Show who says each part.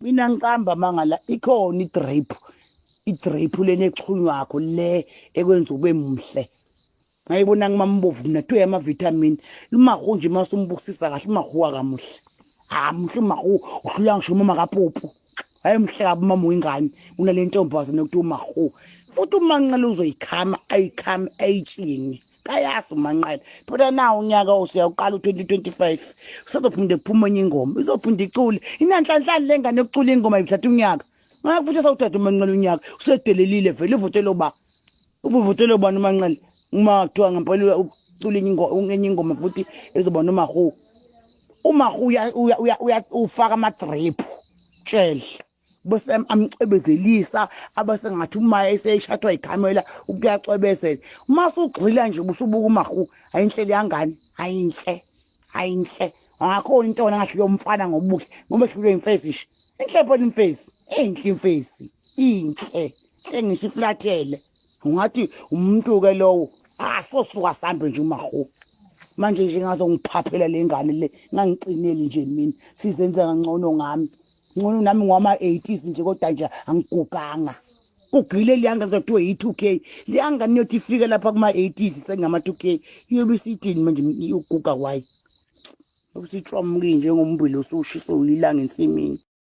Speaker 1: Mina ngiqamba amanga la, ikhona i-drape, i-drape lena exhunywakho le ekwenza ube muhle. Ngayibona ngimambovu mina kuthiwa ama-vitamin. Umahu nje uma usumbukisisa kahle umahu akamuhle. Ha muhle umahu, uhlula ngisho umama kaPopo. Hayi muhle kabi umama wengane kunale ntombazane okuthiwa umahu. Futhi uManqele uzoyikhama ayikhame ayitshinge. Kayazi uManqele. Phela nawo unyaka usiyawuqala u-2025. Usazophinde kuphume enye ingoma, izophinde icule. Inanhlanhlani le ngane yokucula ingoma ibithatha unyaka. Ngakho futhi sawuthatha uManqele unyaka, usedelelile vele uvotele uba. Uvotele ubani uManqele? Uma kuthiwa ngempela ucula enye ingoma futhi ezoba noMahu. UMahu ufaka ama-drip tshele. Bese amcwebezelisa abese ngathi uma eseyishathwa ikhamera ukuyacwebezela. Uma usugxila nje ubusubuka uMahu, ayinhle leyangane, ayinhle, ayinhle. Angakhona into engahlulwe umfana ngobuhle ngoba ehlulwe imfesi nje. Inhle phela imfesi, inhle imfesi, inhle. Inhle ngisho iflathele. Ungathi umuntu-ke lowo, asosuka sambe nje uMahu. Manje nje ngazongiphaphela le ngane le, ngangiqineli nje mina, sizenza kangcono ngami. Ngcono nami ngwama-80s nje kodwa nje angiguganga. Kugile leyangane kuthiwa yi-2K. Leyangane iyothi ifike lapha kuma-80s sengama-2K. Iyobe isithini manje uguga kwayo? Usitshwamuke njengombila osushiswe yilanga ensimini.